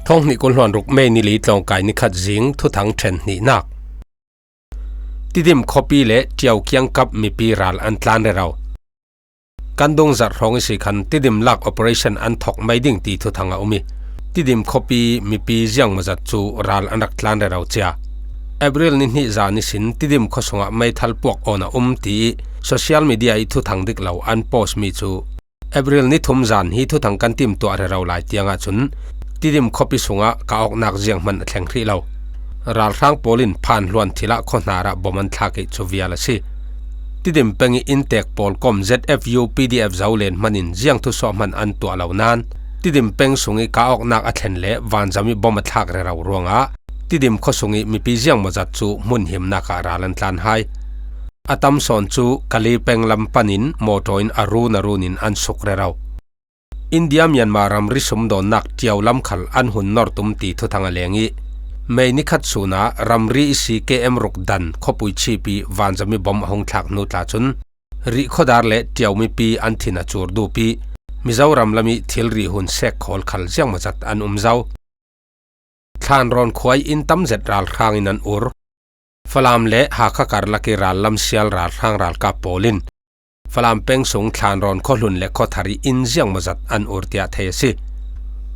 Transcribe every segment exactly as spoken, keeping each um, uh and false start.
Thawng hnih kul hluan ruk May ni li tlawngkai ni khat zing thuthang ṭhen hnihnak. Tidim khuapi le Ṭiau kiangkap mipi ral an tlan rero. Kan dungzarh hrawng ihsi khan Tidim lak operation an thawk mai ding ti thuthang a um ih, Tidim khuapi mipi ziangmawzat cu ral an rak tlan rero cia. April ni hnih zan ihsin Tidim khua sungah meithal puak awn a um ti ih social media ih thuthang dik lo an post mi cu April ni thum zan hi thuthang kan timtuah rero lai tiang ahcun Tidim khuapi sungah kah awknak zianghman a thleng hrih lo. Ralhrang pawl in Phan Hluan thil ah khuahnar ah bom an thlak ih cu vial a si. Tidim peng ih inntek pawl kom Z F U P D F Zolen hman in ziang thusuah hman an tuah lo nain Tidim peng sung ih kah awknak a thlen le vanzam ih bom a thlak rero ruangah Tidim khua sung ih mipi ziangmawzat cu hmun himnak ah ral an tlan hai. A tam sawn cu Kale peng lam pan in mawṭaw in a run a run in an suk rero. India Myanmar ramri sumdawnnak Ṭiau lam khal an hun nor tum ti thuthang a leng ih, May ni khat sun ah ramri ihsi K M ruk dan khuapui chip ih vanzam ih bom a hung thlak hnu tla cun Rih khuadar le Ṭiau mipi an thin a cur dup ih, Mizoram lam ih thilri hun sek khawl khal ziangmawzat an um zo. Thlanrawn khua ih inn tam zet ralhrang in an ur. Falam le Hakha karlak ih rallam sial ralhrang ralkap pawl in Falam peng sung Thlanrawn khuahlun le khuathar ih inn ziangmawzat an ur tiah thei a si.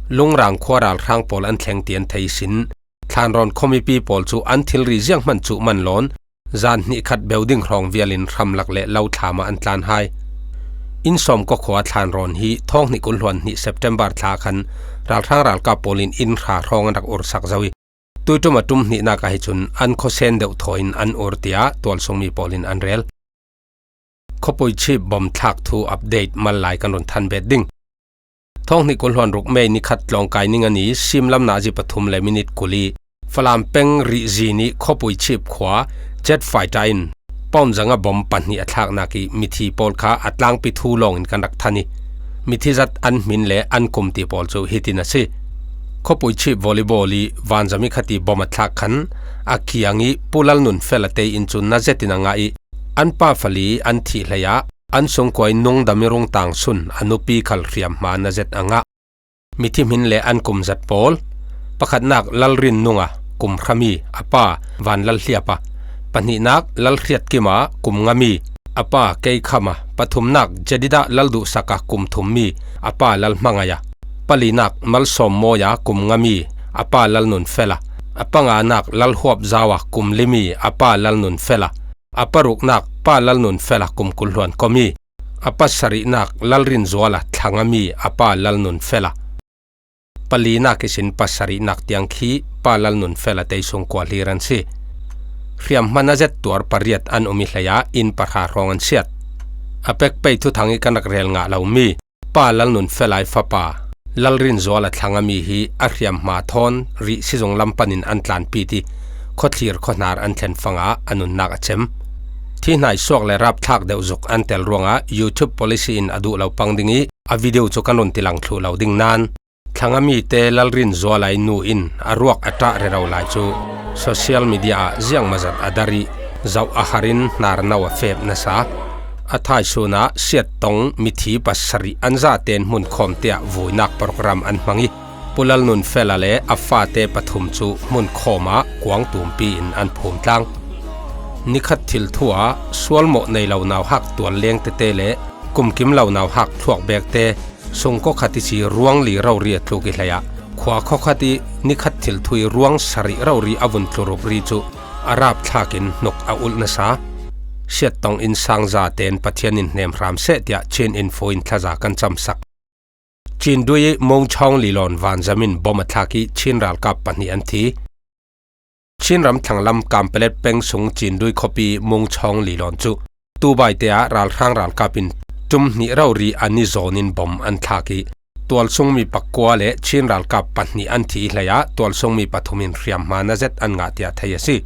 Lungrang khua ralhrang pawl an thleng ti an thei ihsin Thlanrawn khuamipi pawl cu an thilri zianghman cuh man lawn zan hnih khat beu ding hrawng vial in hramlak le lo thlam ah an tlan hai. Inn sawm kua khua Thlanrawn hi thawng hnih kul hluan hnih September thla khan ralhrang ralkap pawl in inn hra hrawng an rak ursak zo ih, tuiṭum a ṭum hnihnak ahi cun an khuasen deuh thawi in an ur tiah tualsungmi pawl in an rel. Khuapui chip bom thlak thu update mal lai kan run than bet ding. Thawng hnih kul hluan ruk May ni khat tlawngkai ni nga ni simlam nazi pathum le minit kul ih Falam peng Rihzi nih khuapui chip khua jet fighter in pawn zanga bom pahnih a thlaknak ih mithi pawl kha a tlangpi thu lawng in kan rak than ih, mithi zat an hmin le an kum ti pawl cu hitin a si. Khuapui chip volleyball ih vanzam ih khat ih bom a thlak khan a kiang ih Pu Lal Nun Fel a tei in cun na zet in a ngah ih, an pa fali an thih hlei ah an sungkuai nungdam ih rungtang sun a nupi khal hriamhma na zet a ngah. Mithi hmin le an kum zat pawl, pakhatnak Lal Rin Nunga kum hrami a pa Van Lal Hliapa, pahnihnak Lal Hriat Kima kum ngami a pa Kei Khama, pathumnak Jedida Lal Duhsaka kum thummi a pa Lal Hmangaia, palinak Malsawm Mawia kum ngami a pa Lal Nun Fela, a panganak Lal Huap Zaua kum limi a pa Lal Nun Fela, a paruknak pa Lal Nun Fela kum kul hluan komi, a pasarihnak Lal Rin Zuala thlangami a pa Lal Nun Fela. Palinak ihsin pasarihnak tiang khi pa Lal Nun Fela tei sungkua hlir an si. Hriamhma na zet tuar pariat an um ih hlei ah inn pahra hrawng an siat. A pek pei thuthang ih kan rak rel ngah lomi pa Lal Nun Fela ih fapa Lal Rin Zuala thlangami hi a hriamhma thawn rih sizung lam panin an tlanpi ti khuathlir khuahnar an thlen fangah a nunnak a cem. Thihnai suak le rapthlak deuh zuk an tel ruangah YouTube policy in a duh lo pang ding ih a video cu kan run tilang thluh lo ding nain, thlangami te Lal Rin Zuala ih nu in a ruak a ṭah rero lai cu social media ah ziangmawzat a dar ih zoh a har in hnarno a fep nasa. A thaisun ah Siattong mithi pasarih an zaten hmun khawmte ah vuinak program an hmang ih Pu Lal Nun Fela le a fate pathum cu hmun khawm ah kuang tumpi in an phum tlang. Nikhat thil thu ah sualmawh nei lo nauhak tual leng tete le kumkim lo nauhak thluak bekte sungkua khat ihsi ruang li rori a tluk ih hlei ah khua khua khat ih nikhat thil thu ih ruang sarih rori a vun tlu rupri cu a rapthlak in hnuk a ulh nasa. Siattong innsang zaten Pathian in hnem hram seh tiah Chin Info in thlaza kan camsak. Cindui ih Mungchawng Lilawn vanzam in bom a thlak ih Chin ralkap pahnih an thi. Chin ramthlang lam Kanpalet peng sung Cindui khuapi Mungchawng Lilawn cu tubaite ah ralhrang ralkap in ṭum hnih rori an i zawn in bom an thlak ih tualsungmi pakua le Chin ralkap pahnih an thi ih hlei ah tualsungmi pathum in hriamhma na zet an ngah tiah thei a si.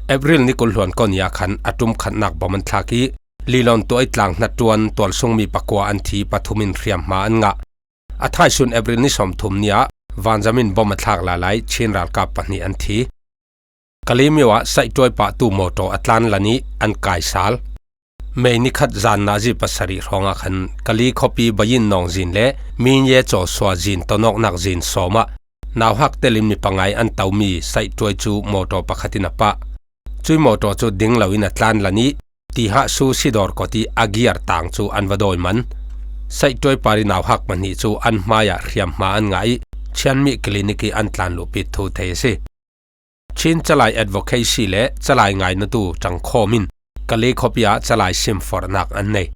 April ni kul hluan kua ni ah khan a ṭum khatnak bom an thlak ih Lilawn tuai tlang hnaṭuan tualsungmi pakua an thi, pathum in hriamhma an ngah. A thaisun April ni sawmthum ni ah vanzam in bom a thlak lalai Chin ralkap pahnih an thi. Kalemyo ah saihtuai pahtu mawṭaw a tlan lan ih an kaisal. May ni khat zan nazi pasarih hrawngah khan Kali khuapi Bayin Nawng zin le Minye Cawsua zin tonawknak zin sawm ah nauhak telin mi pangai an tomi saihtuai cu mawtaw pakhat in a pah. Cui mawtaw cu ding loin a tlan lan ih, tihah su sidawr kawt ih a giar tang cu an va dawi man. Saihtuai par ih nauhak pahnih cu an hmaiah hriamhma an ngah ih, Chianmih Clinic ih an tlan luhpit thu thei a si. Chin Calai Advocacy le Calai ngainatu ṭangkhawm in Kalay khuapi ah Calai simforhnak an nei.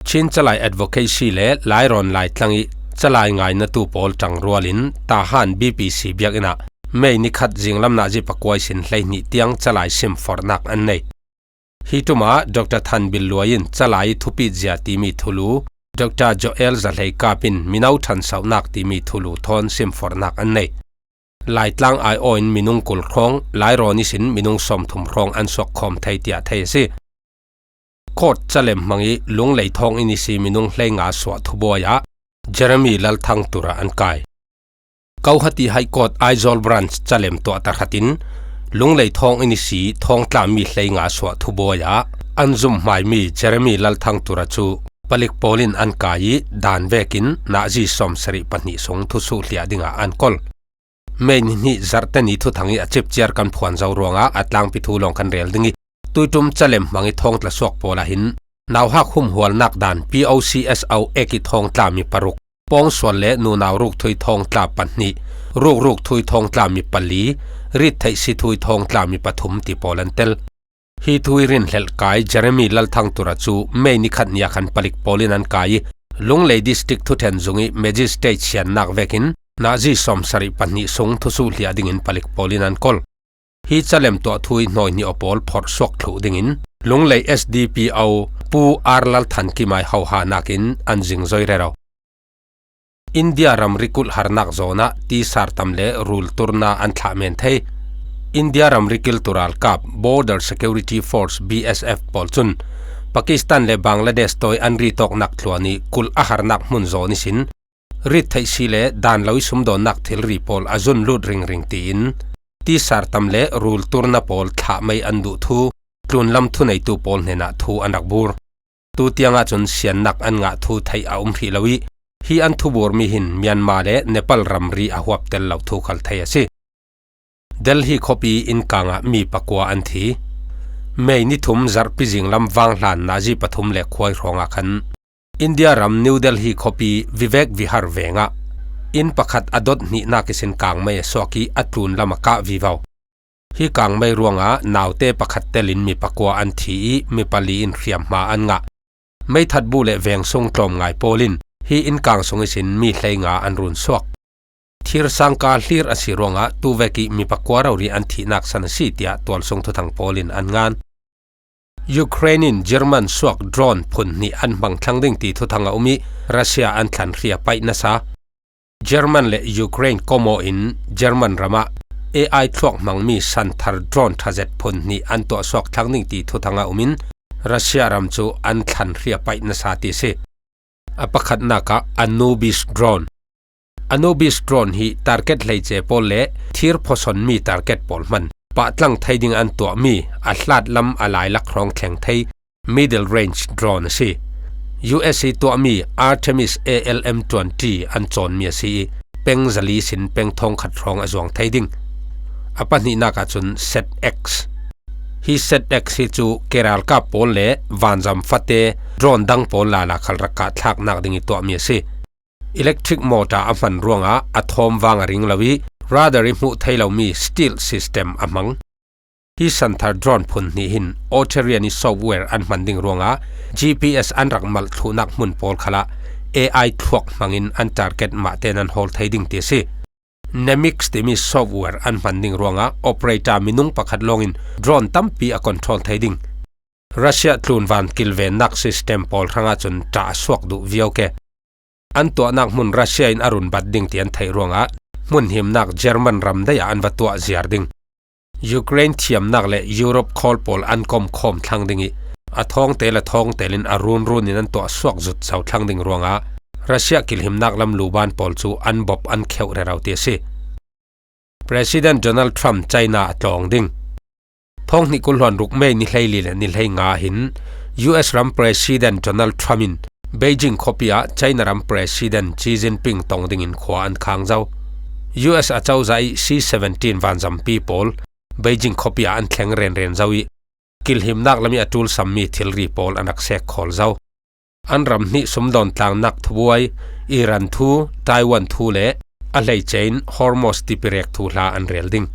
Chin Calai Advocacy le Lairawn Laitlang ih Calai ngainatu pawl ṭangrual in Tahan B P C biakinn ah May ni khat zinglam nazi pakua ihsin hleihnih tiang Calai simforhnak an nei. Hi ṭum ah Doctor Than Bil Luai in Calai ih thupit zia timi thulu, Doctor Joel Zahlei Kap in mino ṭhansohnak timi thulu thawn simforhnak an nei. Laitlang aiawh in minung kul hrawng, Lairawn ihsin minung sawmthum hrawng an suakkhawm thei tiah thei a si. Court calem hmang ih Lunglei thawnginn ihsi minung hleinga suah thubuai ah Jeremy Lalthangtura an kai. Guwahati High Court Aizawl Branch calem tuah tahratin Lunglei thawnginn ihsi thawngtlami hleinga suah thubuai ah an zumhmaimi Jeremy Lalthangtura cu palik pawl in an kai ih dan vekin nazi sawmsarih pahnih sung thusuh hliah dingah an kol. May ni hnih zarhte ni thuthang ih a cipciar kan phuan zo ruangah a tlangpi thu lawng kan rel ding ih, tuiṭum calem hmang ih thawngtla suak pawl ah hin nauhak humhualnak dan P O C S O Act ih thawngtlami paruk, pawngsual le nunau rukthui thawngtla pahnih, rukrukthui thawngtlami pali, rittheihsi thui thawngtlami pathum ti pawl an tel. Hi thu ih rinhlelh kai Jeremy Lalthangtura cu May ni khat ni ah khan palik pawl in an kai ih, Lunglei District thuṭhen zung ih Magistrate siannak vekin nazi sawmsarih pahnih sung thusuh hliah dingin palik pawl in an kol. Hi calem tuah thu ih hnawi hnih aw pawl phorh suak thluh dingin Lunglei S D P O Pu R Lalthankim ai hohahnak in an zingzoi rero. India ramri kulh harnak zawn ah tisar tam le rul turna an thlah men thei. India ramri kiltu ralkap Border Security Force, B S F, pawl cun Pakistan le Bangladesh tawi an ri tawknak thluan ih kulh a harnak hmun zawn ihsin rittheihsi le dan lo ih sumdawnnak thilri pawl a zun lut ringring tiin tisar tam le rul turna pawl thlah mei an duh thu tlunlam thuneitu pawl hnenah thu an rak bur. Tutiang ahcun siannak an ngah thu theih a um hrih lo ih, hi an thuburmi hin Myanmar le Nepal ramri a huap tel lo thu khal thei a si. Delhi khuapi innkang ah mi pakua an thi. May ni thum zarhpi zinglam vanghlan nazi pathum le khuai hrawngah khan India ram New Delhi khuapi Vivek Vihar vengah inn pakhat a dot hnihnak ihsin kangmei a suak ih a tlunlam a kah vivo. Hi kangmei ruangah naute pakhat telin mi pakua an thi ih mi pali in hriamhma an ngah. Meithat bu le veng sung tlawm ngai pawl in hi innkang sung ihsin mi hleinga an run suak. Thir sangka hlir a si ruangah tuvek ih mi pakua rori an thihnak san a si, tiah tualsung thuthang pawl in an ngan. Ukraine in German suak drone phun hnih an hmang thlang ding ti thuthang a um ih Russia an thlan hri a paih nasa. German le Ukraine kawmaw in German ramah A I thluak hmangmi santhar drone ṭhazet phun hnih an tuahsuak thlang ding ti thuthang a um in Russia ram cu an thlan hri a paih nasa ti a si. A pakhatnak ah Anubis drone. Anubis drone hi target hleice pawl le thir phawsonmi target pawl hman pahtlang thei ding an tuahmi a hlatlam a lailak hrawng thleng thei middle range drone a si. U S ih tuahmi Artemis A L M twenty an cawnmi a si ih peng zali sin peng thawngkhat hrawng a zuang thei ding. A pahnihnak ahcun Z X. Hi Z X hi cu keralkap pawl le vanzam fate drone dang pawl lala khal rak kah thlaknak ding ih tuahmi a si. Electric motor a hman ruangah a thawm vang a ring lo ih radar ih hmuh thei lomi stealth system a hmang. Hi santhar drone phun hnih hin Authorian ih software an hman ding ruangah G P S an rak malh thluhnak hmun pawl khalah A I thluak hmangin an target mahte nan hawl thei ding ti a si. Nemix timi software an hman ding ruangah operator minung pakhat lawngin drone tampi a control thei ding. Russia tlunvan kilvennak system pawl hrangah cun ṭah a suak duh viau ke. An tuahnak hmun Russia in a run bat ding ti an theih ruangah hmunhimnak German ram dei ah an va tuah ziar ding. Ukraine thiamnak le Europe khawl pawl an komkhawm thlang ding ih a thawngtel a thawngtel in a runrun in an tuah suak zut zo thlang ding ruangah Russia kilhimnak lam luban pawl cu an bop an kheuh rero ti a si. President Donald Trump China a tlawng ding. Thawng hnih kul hluan ruk May ni hleili le ni hleinga hin U S ram President Donald Trump in Beijing khuapi ah China ram President Xi Jinping tong dingin khua an khang zo. U S a cozah i C seventeen vanzampi pawl Beijing khuapi ah an thleng renren zo i, kilhimnak lam i a tulsammi thilri pawl an rak sek khawl zo. An ram hnih sumdawn tlangnak thubuai, Iran thu, Taiwan thu le a hleice in Hormuz tipirek thu hla an rel ding.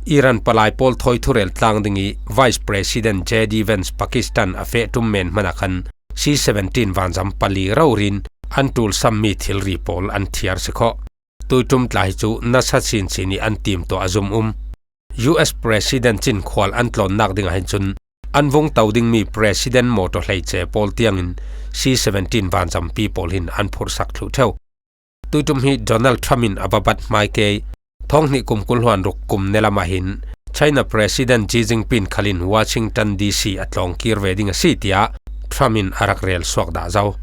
Iran palai pawl thawi thurel tlang ding i Vice President J D Vance Pakistan a feh ṭum men hmana khan C seventeen vanzam pali raurin an tulsammi thilri pawl an thiar si khawh. Tuiṭum tla hi cu nasa sinsin i an timtuah a zum um. U S President Chin khual an tlawnnak dingah hin cun an vung to dingmi President mawṭaw hleice pawl tiangin C seventeen vanzampi pawl hin an phurhsak thluh ṭheu. Tuiṭum hi Donald Trump in a va bat hmai ke i, thawng hnih kum kul hluan ruk kum ne lamah hin China President Xi Jinping khalin Washington D C a tlawng kir ve ding a si, tiah Trump in a rak rel suak dah zo.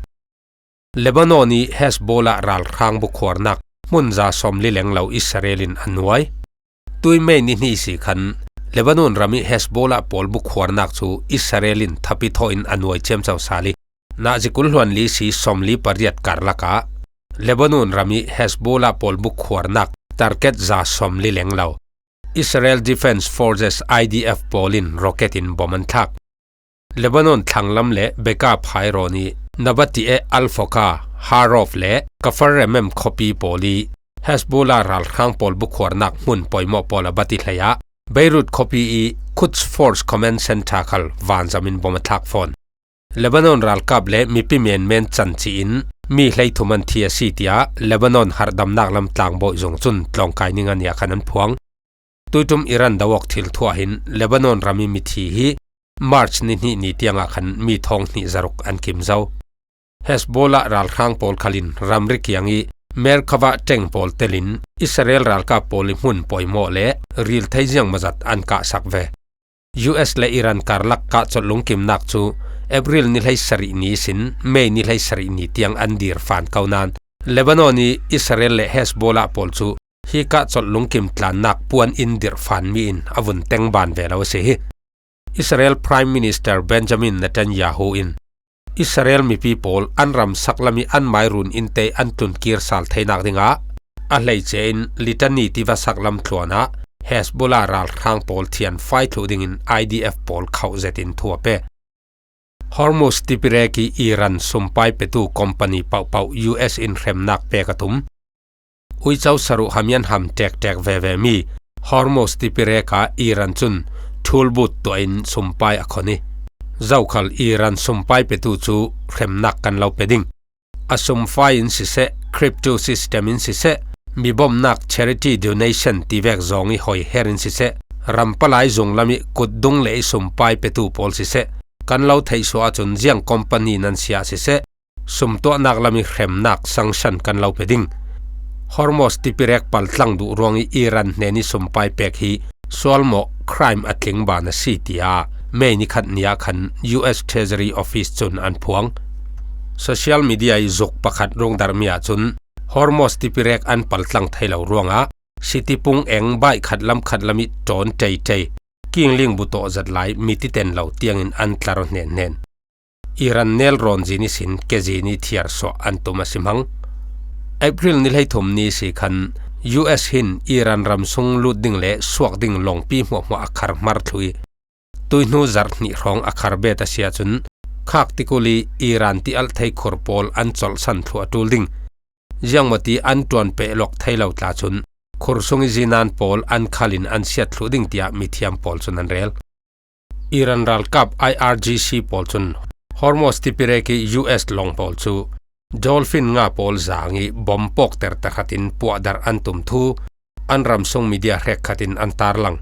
Lebanon i Hezbollah ralhrang bukhuarnak hmun za sawmli lenglo Israel in a nuai. Tui May ni hnih si khan Lebanon ram i Hezbollah pawl bukhuarnak cu Israel in thapi thawh in a nuai ciamco sal i, nazi kul hluan li si sawmli pariat karlak ah Lebanon ram i Hezbollah pawl bukhuarnak target za sawmli lenglo Israel Defense Forces, I D F, pawl in rocket in bom an thlak. Lebanon thlanglam le Bekaa phairawn i Nabati e Al-Foka, Harov le Kafar Remem khuapi pawl i Hezbollah ralhrang pawl bukhuarnak hmun pawimawh pawl a bat i hleiah Beirut khuapi i Quds Force Command Center khal vanzam in bom a thlak fawn. Lebanon ralkap le mipi menmen can ci in mi hleithum an thi a si, tiah Lebanon harhdamnak lam tlangbawi zung cun tlawngkai ning a nia khan an phuang. Tuiṭum Iran do awk thil thuah hin Lebanon ram i mithi hi March ni hnih ni tiangah khan mi thawng hnih zaruk an kim zo. Hezbollah ralhrang pawl khalin ramri kiang i Merkava ṭeng pawl telin Israel ralkap pawl i hmun pawimawh le ril thei ziangmawzat an kahsak ve. U S le Iran karlak kahcolh lungkimnak cu April ni hleisarih ni sin May ni hleisarih ni tiang an dirfan ko nain Lebanon i Israel le Hezbollah pawl cu hi kahcolh lungkim tlannak puan in dirhfanmi in a vun teng ban ve lo a si hi. Israel Prime Minister Benjamin Netanyahu in Israel mipi pawl an ram saklam i an mairun innte an tlun kir sal theinak dingah a hleice in Litani tiva saklam thluan ah Hezbollah ralhrang pawl thianfai thluh dingin I D F pawl khauh zetin thu a pe. Hormuz tipirek i Iran sumpai petu company pauhpauh U S in hremnak pek a tum. Uico saruh hamian ham ṭekṭek vevemi Hormuz tipirek ah Iran cun ṭhulbut tuah in sumpai a khon i, zokhal Iran sumpai petu cu hremnak kan lo pe ding. A sumpai in siseh, crypto system in siseh, mibomnak charity donation tivek zawng i hoi her in siseh, ram palai zunglam i kutdung le i sumpai petu pawl siseh, kan lo theihsuah ahcun ziang company nan siah siseh, sumtuahnak lam i hremnak sanction kan lo pe ding. Hormuz tipirek paltlang duh ruang i Iran hnen i sumpai pek hi sualmawh crime a tling ban a si, tiah May ni khat ni ah khan U S Treasury Office cun an phuang. Social media i zuk pakhat rungdarmi ahcun Hormuz tipirek an paltlang thei lo ruangah city pung eng baih khat lam khat lam i ṭawn ṭeiṭei, kingling bu tawh zat lai mi titen lo tiangin an tlar aw hnenhnen. Iran nelrawn zin ihsin kezin i thiarsuah an tum a si hmang. April ni hleithum ni si khan U S hin Iran ram sung lut ding le suak ding lawngpi hmuahhmuah a khar hmar thluh i, tuihnu zarh hnih hrawng a khar bet a si ahcun, khak tikul i Iran tialh thei khur pawl an colhsan thluh a ṭul ding. Ziangmawti an ṭuan pehlawk thei lo tla cun, khur sung i zinan pawl an khal in an siat thluh ding tiah mithiam pawl cun an rel. Iran ralkap I R G C pawl cun Hormuz tipirek i U S lawng pawl cu dolphin nga pawl zang i bom pawkter tahratin puahdarh an tum thu an ramsung media hrekkhat in an tarlang.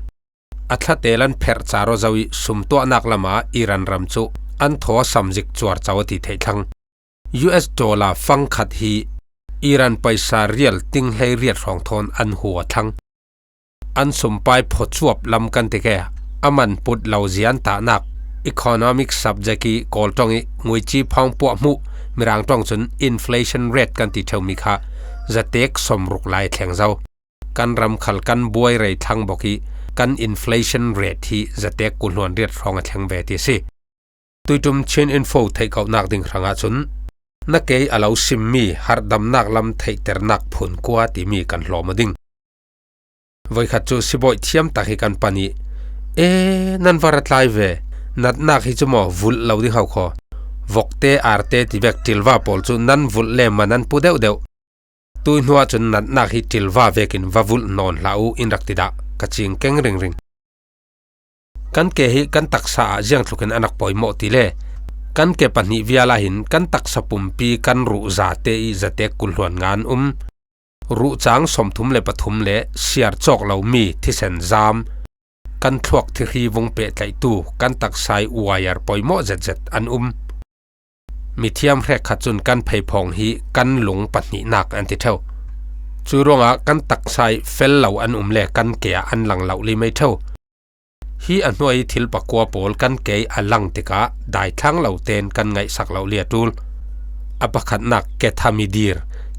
A thlatel an pherh car aw zo i sumtuahnak lamah Iran ram cu an thaw a samzik cuarco a ti theih thlang. U S dollar fang khat hi Iran paisa rial ting hleiriat hrawng thawn an hu a thlang. An sumpai phuachuap lam kan ti ke, a man put lo zian tahnak, economic subject i Kawl ṭawng i nguici phawng puah hmuh, Mirang ṭawng cun inflation rate kan ti ṭheumi kha zatek sawmruk lai a thleng zo. Kan ram khal kan buai rei thlang bawk i kan inflation rate hi zatek kul hluan riat hrawng a thleng ve ti a si. Tuiṭum Chin Info theihkohnak ding hrangah cun na kei a lo simmi harhdamnak lam theihternak phun kua timi kan hlawm aw ding. Voikhat chu sibawi thiam tak hi kan pan i, "E, nan var a tlai ve, natnak hi chu maw vulh lo ding hau khaw. Vokte, arte ti vek ṭilva pawl chu nan vulh le ma nan pu deuh deuh. Tui hnuah chun natnak hi ṭilva vekin va vulh nawn hlah u," in rak ti dah ka cing keng ringring. Kan ke hi kan taksa ah ziangtlukin a nak pawimawh ti le, kan ke pahnih vial ah hin kan taksa pumpi kan ruh zate i zatek kul hluan nga an um. Ruhchang sawmthum le pathum le siar cawk lo mi thisen zam, kan thluak thihri vung pehtlaihtu kan taksa i wire pawimawh zetzet an um. Mithiam hrek khat chun kan pheiphawng hi kan lung pahnihnak an ti ṭheu. Cu ruangah kan taksa i fel lo an um le kan ke ah an lang lo li mai ṭheu. Hi a hnuai i thil pakua pawl kan ke i a lang tikah daithlang lo tein kan ngaihsak lo li a ṭul. A pakhatnak ketha midir,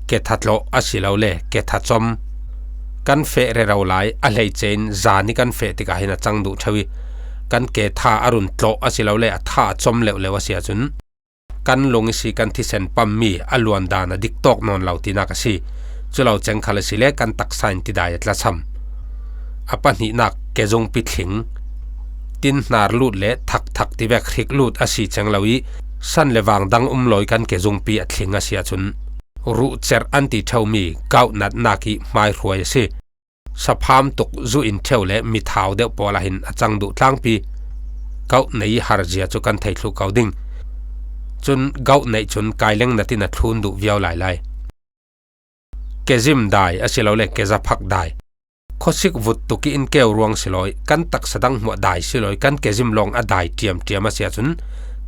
ketha tlawh a si lo le ketha com. Kan feh rero lai a hleice in zan i kan feh tikah hin a cang duh ṭheu i, kan ke tha a run tlawh a si lo le a tha a com leuhleuh a si ahcun, kan lung i si kan thisen pammi a luan dan a dik tawk nawn lo tinak a si. Cu lo ceng khal a si le kan taksa in tidai a tlasam. A pahnihnak kezungpi thling, tin hnar lut le thakthak ti vek hrik lut a si ceng lo i, san le vang dang um lawi kan kezungpi a thling a si ahcun, ruhcerh an ti ṭheumi gauh natnak i hmaihruai a si. Sapham tuk zu in ṭheu le mithau deuh pawl ah hin a cang duh tlangpi. Gauh nei harzia cu kan thei thluh ko ding. Cun gauh neih cun kaileng natin a thlun duh viau lailai. Kezim dai a si lo le kezaphak dai. Khuasik vut tuk i in keu ruang si lawi, kan taksa dang hmuah dai si lawi, kan kezim lawng a dai ṭiamṭiam a si ahcun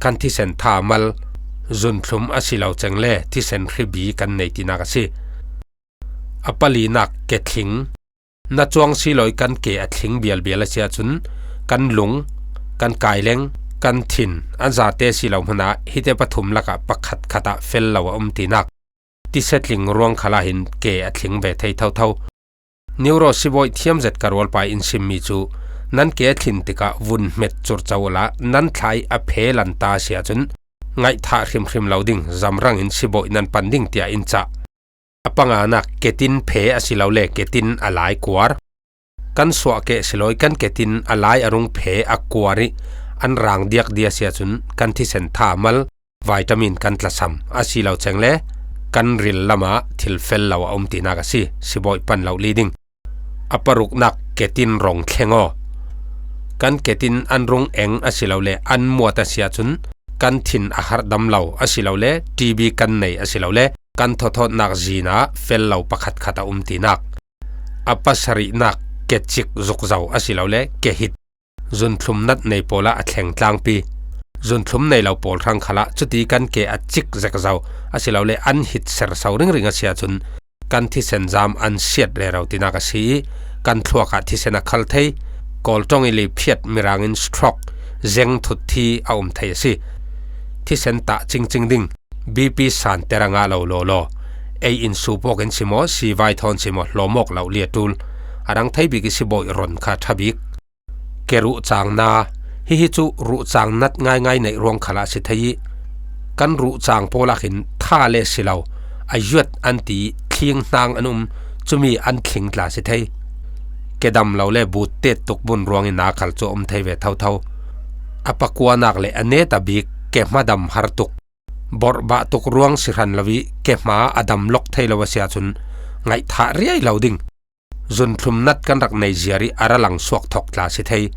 kan thisen tha mal, zunthlum a si lo ceng le thisen hribi kan nei tinak a si. A palinak kethling, na cuang si lawi kan ke a thling bialbial a si ahcun kan lung, kan kaileng, kan thin, an zate si lo hmanah hite pathum lakah pakhat khatah fel lo a um tinak. Tisetling ruang khalah hin ke a thling ve thei thotho. Neuro sibawi thiam zet ka rualpa in simmi cu nan ke a thlin tikah vun hmet curco uhla nan thla i a phe lanta a si ahcun ngaihthah hrimhrim lo ding zamrang in sibawi nan pan ding tiah in cah. A panganak ketin phe a si lo le ketin a lai kuar. Kan suah keh si lawi kan ketin a lai a rung phe a kuar i an rang diakdia si ahcun kan thisen tha mal, vitamin kan tlasam a si lo ceng le kan ril lamah thil fel lo a um tinak a si, sibawi pan lo li ding. A paruknak ketin rong thleng aw. Kan ketin an rung eng a si lo le an muat a si ahcun kan thin a harhdam lo a si lo le T B kan nei a si lo le kan thawthawtnak zin ah fel lo pakhat khat a um tinak. A pasarihnak kecik zukzo a si lo le kehit, zunthlum nat nei pawl ah a thleng tlangpi. Zunthlum nei lo pawl hrang khalah cuti kan ke a cik zekzo a si lo le an hit serso ringring a si ahcun kan thisen zam an siat rero tinak a si i kan thluak ah thisen a khal thei. Kawlṭong i liphiat mirang in stroke, zeng thut thi a um thei a si. Thisen tah cingcing ding, B P santer a ngah lo lawlaw, ei in supuak in si maw, sivai thawn si maw, hlawmawk lo li a ṭul. A rang thei bik i sibawi ron kha ṭha bik. Ke ruhcang na, hihi cu ruhcang nat ngaingai neih ruang khalah a si thei i kan ruhcang pawl ah hin tha le si lo, a yuat an ti thling hnang an um, cumi an thling tla a si thei. Ke dam lo le but tet tuk bun ruangin na khal cu a um thei ve thotho. A pakuanak le a net a bik ke hma dam har tuk, borhbah tuk ruang si hran lo i ke hma a dam lok thei lo a si ahcun ngaihthah riai lo ding. Zunthlum nat kan rak nei ziar i a ra lang suak thok tla si thei.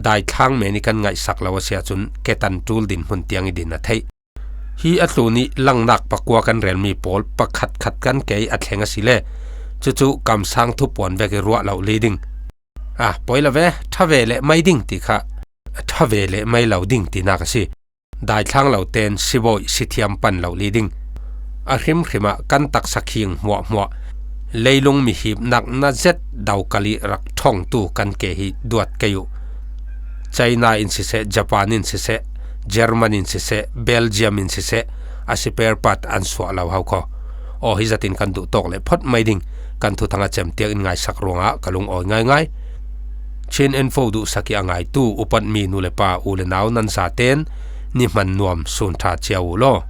Daithlang men i kan ngaihsak lo a si ahcun ketan ṭul dinhmun tiang i din a theih. Hi a tlun i langnak pakua kan relmi pawl pakhat khat kan ke i a thleng a si le cucu kamsang thupuan vek i ruah lo li ding. Ah, poi lo ve, ṭha ve le mai ding ti kha ṭha ve le mai lo ding tinak a si. Daithlang lo tein sibawi sithiam pan lo li ding. A hrimhrim ah kan taksa khing hmuahhmuah, leilung mihip nakna zet dokal i rak ṭhongtu kan ke hi duat kei uh. China in siseh, Japan in siseh, German in siseh, Belgium in siseh, a spare part an suah lo hau kho. Aw, hi zatin kan duh tawk le phot mai ding, kan thuthang a cem tiang in ngaisak ruangah ka lungawi ngaingai. Chin Info duhsak i a ngaitu upat mi nu le pa, u le nau nan zaten ni hman nuam sun ṭha cia uh law.